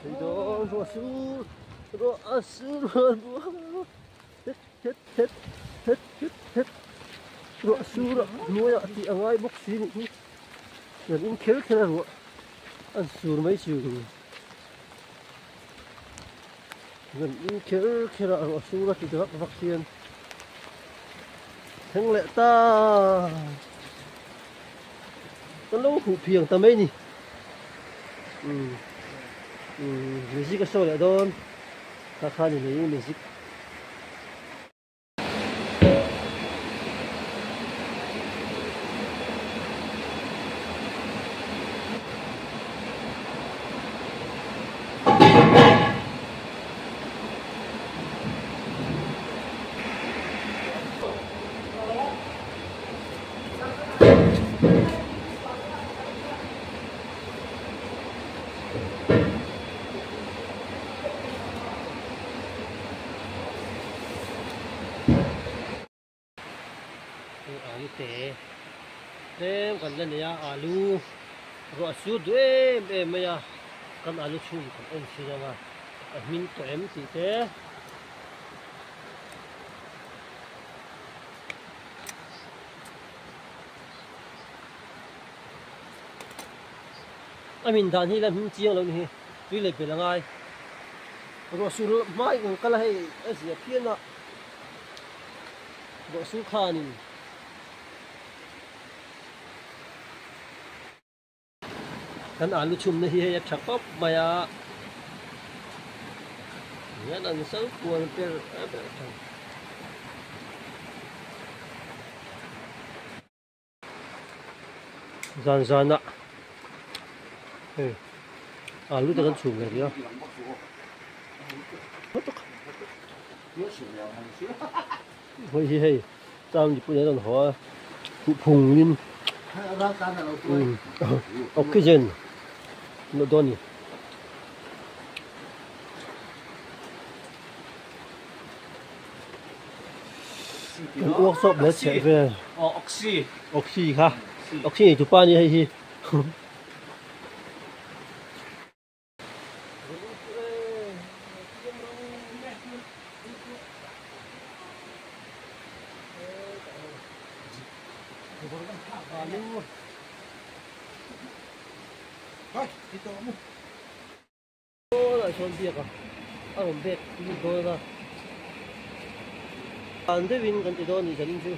Thei dawn ruah sur ruah a sur ruah ruah het het het het het het ruah sur a hnuaiah tih a ngai bawk si nih hi kan in kher kher a ruah an sur mai chu kan in kher kher a ruah sur a ti ta vak vak hian thleng leh ta kan lo huh phiang ta mai ni umm umm music a show leh dawn kha kha ni mai music. Alu te tlem kan la nei a alu ruah sur duh em em mai a kan alu chhum kan en thin ang a a hmin tawh em tih te. A min dan hi la hming chiang lo ni hi tui leh bel a ngai ruah sur hma in kan kal a hei a zia phian a ruah sur khanin Kan alu chhumna hi hei a tha khawp mai a, hian an so kual ber a ber tho. Zan zanah hei alu te kan chhum ve rih a. Hei hi hei chang mipui an rawn haw a huhphungin oxygen luh dawn a ni. Kan workshop leh chheh vel oxy kha oxy nei tupa a ni hei hi. A rawn bek lut dawn a dan deuhin kan ti dawn a ni zanin chu.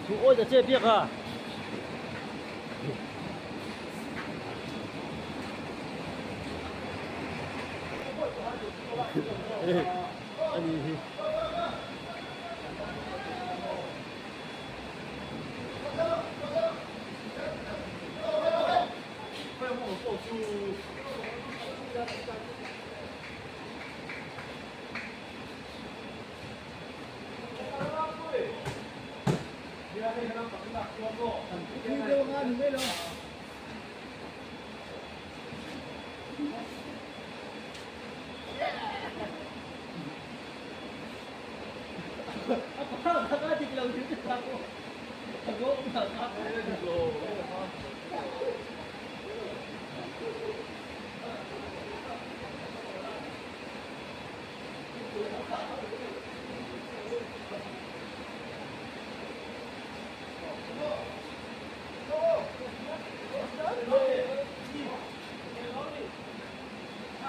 Thu awi ta che biak a. Ani hi.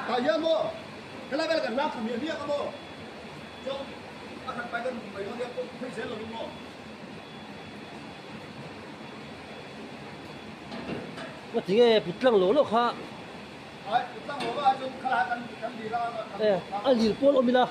Tah hian maw helai vel kan ram thla miah miah a maw chuan a khat pai kan mai dawn nia pawh phei zel lovin maw. Ngatinge put tlang lo lo kha. A lir pawl awm ila.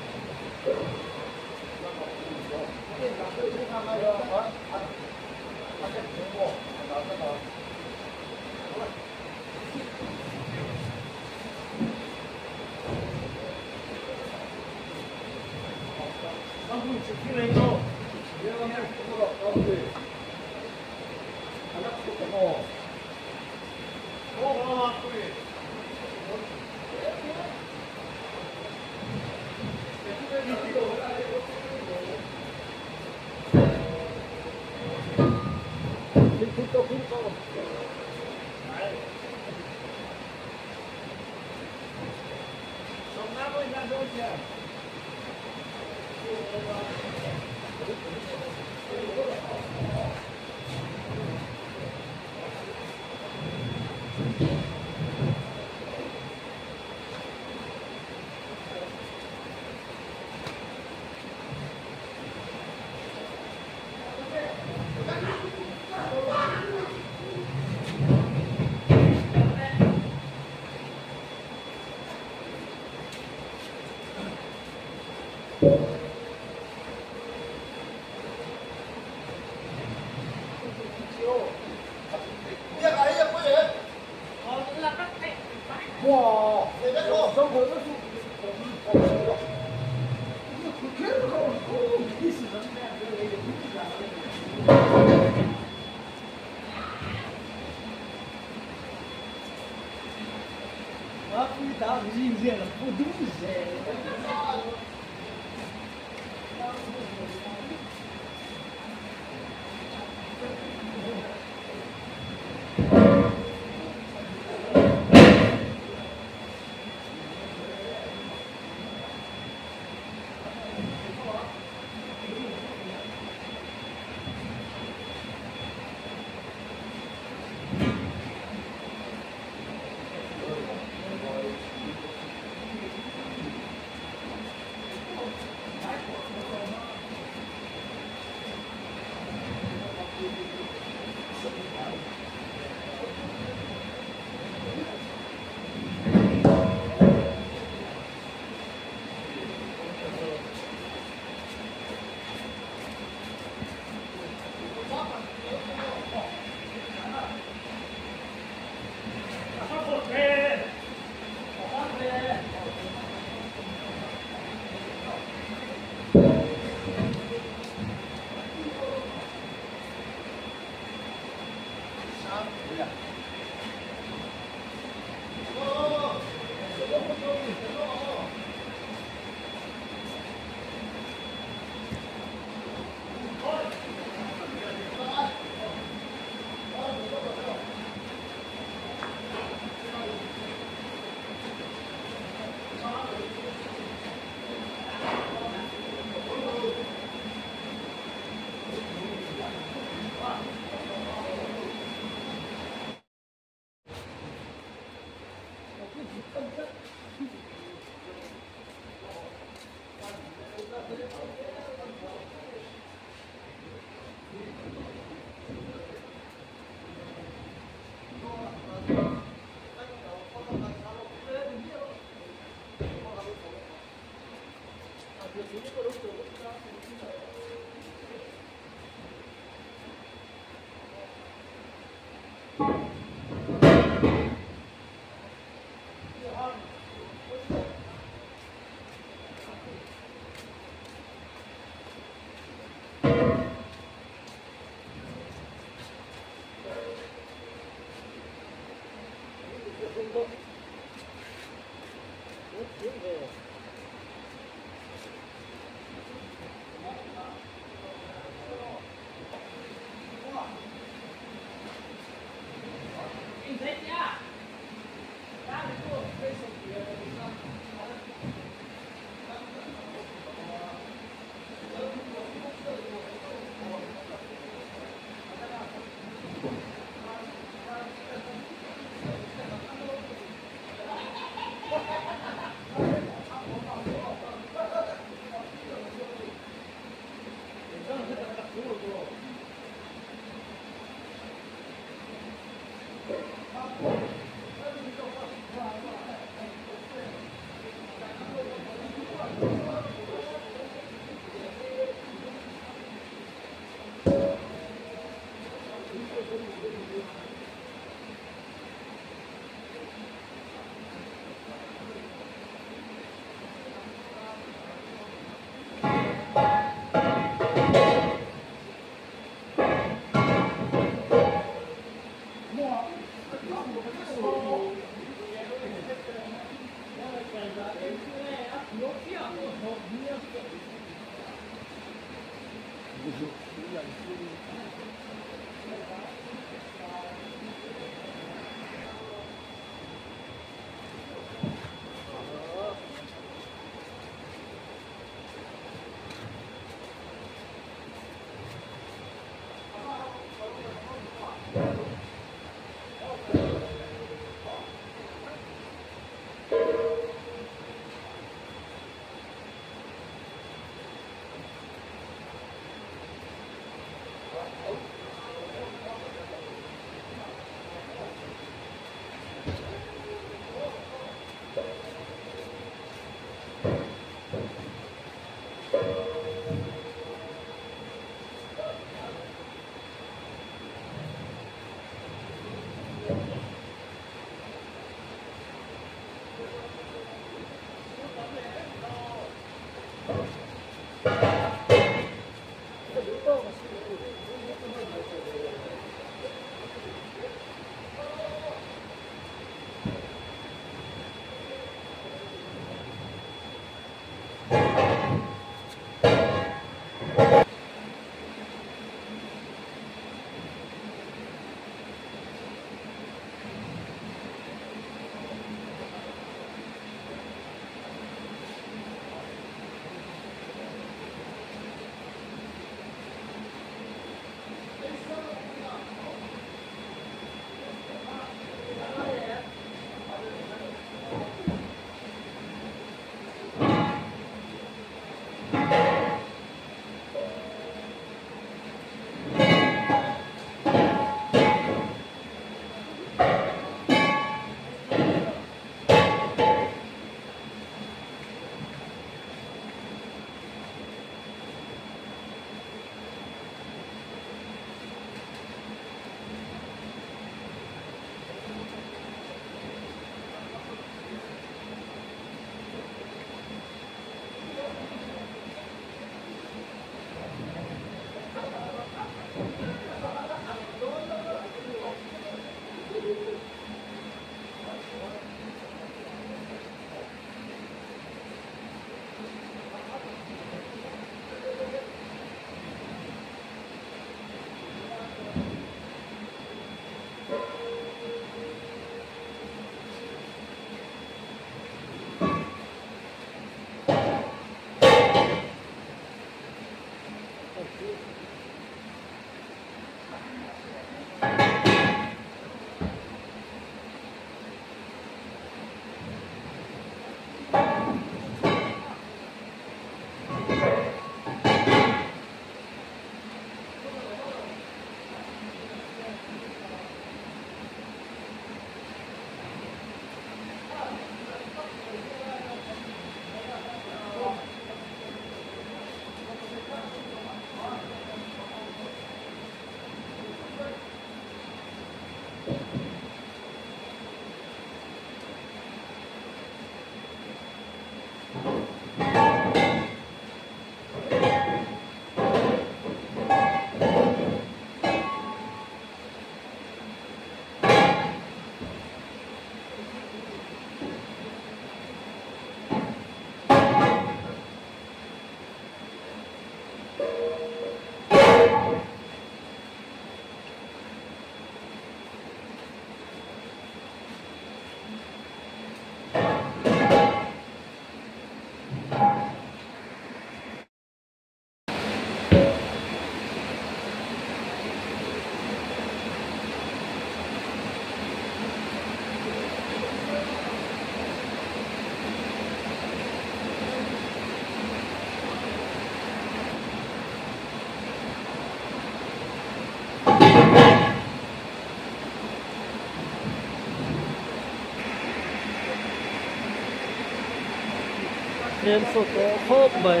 tlem sawt tawh khawp mai.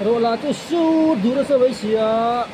Ruah lah chu sur dur nasa mai si a.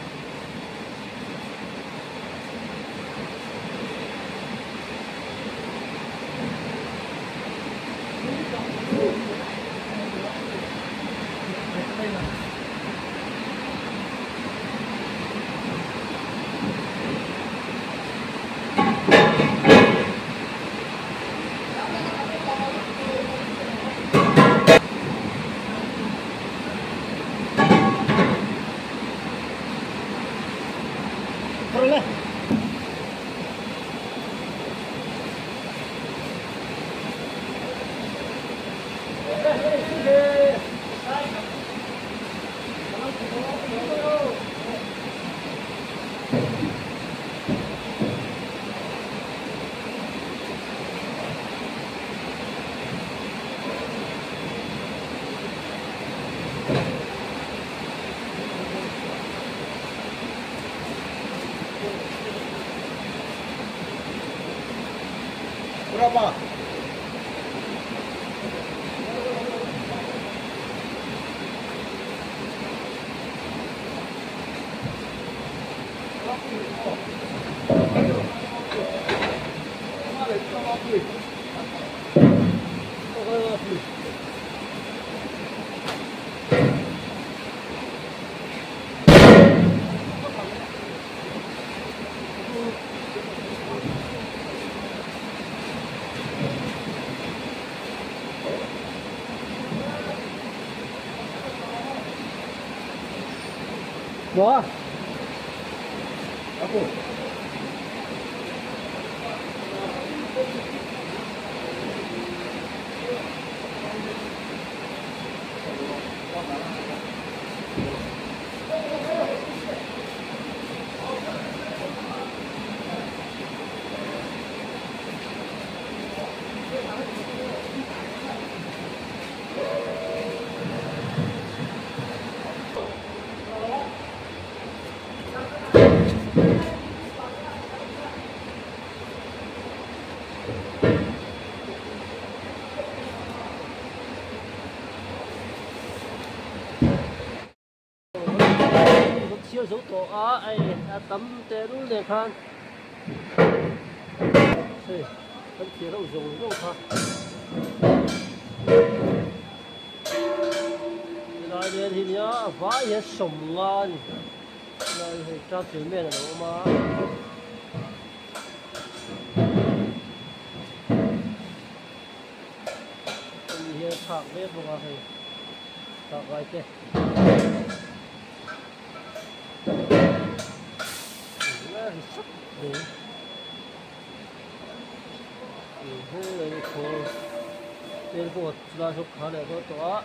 Boa. Kan chhiar zo tawh a hei a tam teh lul nen khan hei kan chhiar ho zawng zawng kha helai vel hi nia a vai hian sawmnga a ni helai hei turtle man a lo awm a. Hemi hian thlak mek bawk a hei thlak lai te ri sap mai heng khawl vel pawh chulai saw kha leh dawn tawh a.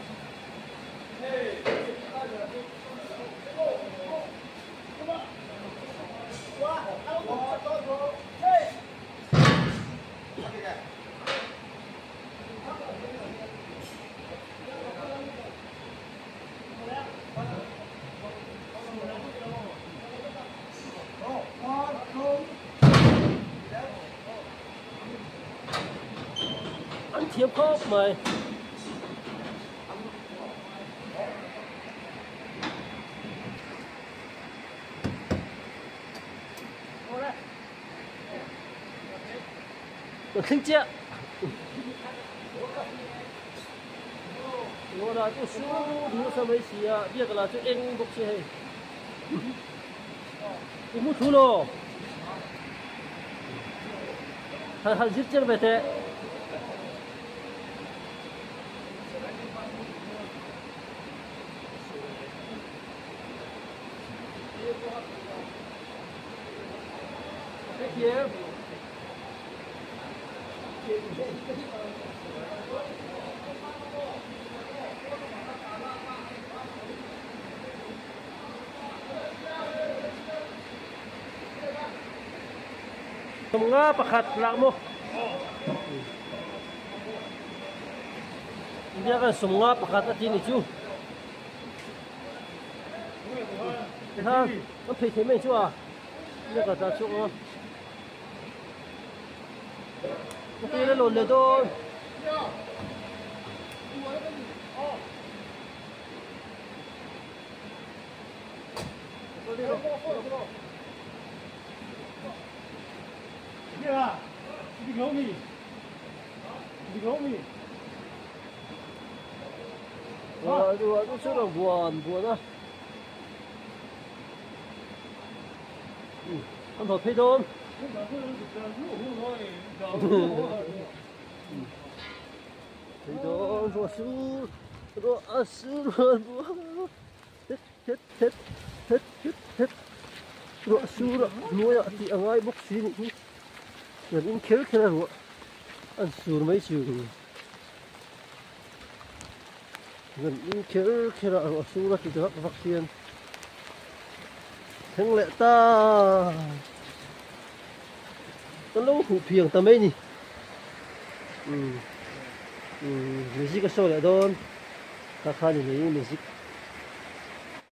An thiam khawp mai. Ka thleng chiah. lah chu sur nasa mai si a, biak lah chu eng bawk si hei. I mu thu law. Han han zir chiang ve teh. Hrethiam. Nga pakhat lak maw? India kan sawmnga pakhat a ti ni chu. Ha, kan phei thei mai chu a. India ka tla chhuak a. Ka tel a lawn leh dawn. Buan buan a. An thawt phei dawn. Phei dawn ruah sur ruah a sur ruah ruah het het het het het het ruah sur a hnuaiah tih a ngai bawk si nih hi kan in kher kher a ruah an sur mai chu kan in kher kher a ruah sur a ti vak vak hian. Thleng leh ta ka lo huh phiang ta mai ni umm umm music a show leh dawn kha kha ni mai music.